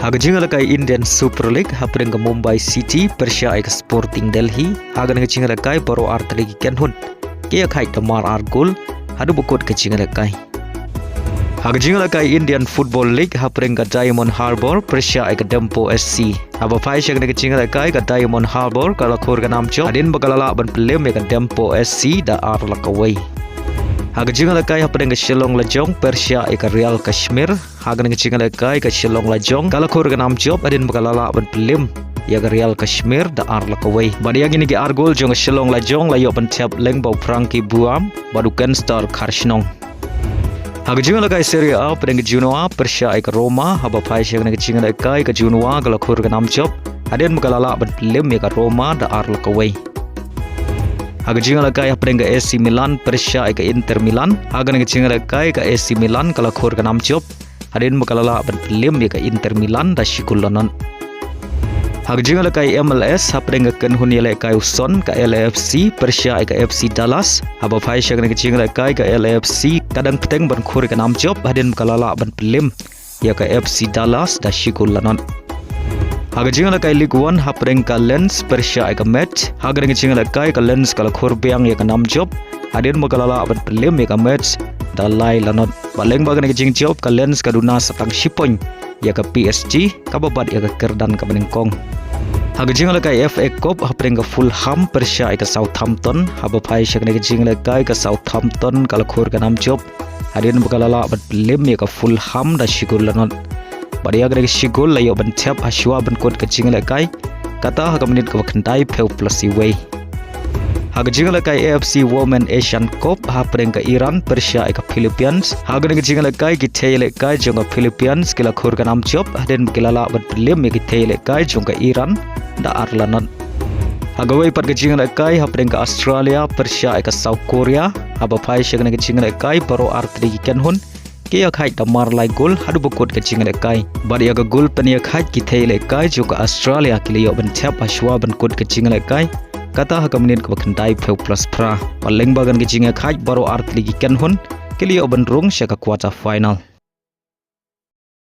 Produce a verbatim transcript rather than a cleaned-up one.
Ha ka jingïalehkai Indian Super League, hapdeng ka Mumbai City pyrshah ïa ka Sporting Delhi, ha kane ka jingïalehkai baroh artylli ki kynhun ki ïakhaid da mar ar gol haduh ba kut ka jingïalehkai. Ha ka jingïalehkai Indian Football League, hapdeng ka Diamond Harbour pyrshah ïa ka Dempo S C, haba phai sha kane ka jingïalehkai, ka Diamond Harbour ka la khur ka nam jop hadien ba ka la lah ban pynliem ïa ka Dempo S C da ar la kawei. Ha ka jingïalehkai hapdeng ka Shillong Lajong pyrshah ïa ka Real Kashmir, ha kane ka jingïalehkai ka Shillong Lajong ka la khur ka nam jop hadien ba ka la lah ban pynliem ïa ka Real Kashmir da ar la kawei. Bad ïa kine ki ar gol jong ka Shillong Lajong la ïoh ban thep lyngba u Frankie Buam bad u Kenstar Kharshnong. Ha ka jingïalehkai Serie A, hapdeng ka Genoa pyrshah ïa ka Roma, haba phai sha kane ka jingïalehkai, ka Genoa ka la khur ka nam jop hadien ba ka la lah ban pynliem ïa ka Roma da ar la kawei. Ha ka jingïalehkai hapdeng ka A C Milan pyrshah ïa ka Inter Milan, ha kane ka jingïalehkai ka A C Milan ka la khur ka nam jop hadien ba ka la lah ban pynliem ïa ka Inter Milan da shi gol la nod. Ha ka jingïalehkai M L S, hapdeng ka kynhun ïalehkai u Son, ka L A F C pyrshah ïa ka F C Dallas, haba phai sha kane ka jingïalehkai, ka L A F C ka dang bteng ban khur ka nam jop hadien ba ka la lah ban pynliem ïa ka F C Dallas da shi gol la nod. Ha ka jingïalehkai Ligue One, hapdeng ka Lens pyrshah ïa ka Metz, ha kane ka jingïalehkai ka Lens ka la khur biang ïa ka nam jop hadien ba ka la lah ban pynliem ïa ka Metz da lai la nod. Bad lyngba kane ka jingjop, ka Lens ka duna sa tang shi point ïa ka P S G, kaba bat ïa ka kyrdan kaba nyngkong. Ha ka jingïalehkai F A Cup, hapdeng ka Fulham pyrshah ïa ka Southampton, haba phai sha kane ka jingïalehkai, ka Southampton ka la khur ka nam jop hadien ba ka la lah ban pynliem ïa ka Fulham da shi gol la nod. Bad ïa kane ka shi gol la ïoh ban thep hashwa ban kut ka jingïalehkai, kata ha ka minit kaba khyndai phew plus iwei. Ha ka jingïalehkai A F C Women Asian Cup, hapdeng ka Iran pyrshah ïa ka Philippines, ha kane ka jingïalehkai ki thei ïalehkai jong ka Philippines ki la khur ka nam jop hadien ba ki la lah ban pynliem ïa ki thei ïalehkai jong ka Iran da ar la nod. Ha kawei pat ka jingïalehkai, hapdeng ka Australia pyrshah ïa ka South Korea, haba phai sha kane ka jingïalehkai baroh artylli ki kynhun ki ïakhaid da mar lai gol haduh ba kut ka jingïalehkai. Bad ïa ka gol pynïakhaid ki thei ïalehkai jong ka Australia ki la ïoh ban thep hashwa ban kut ka jingïalehkai, kata ha ka minit kaba khyndai phew plus phra. Bad lyngba kane ka jingïakhaid, baroh artylli ki kynhun ki la ïoh ban rung sha ka quarter final.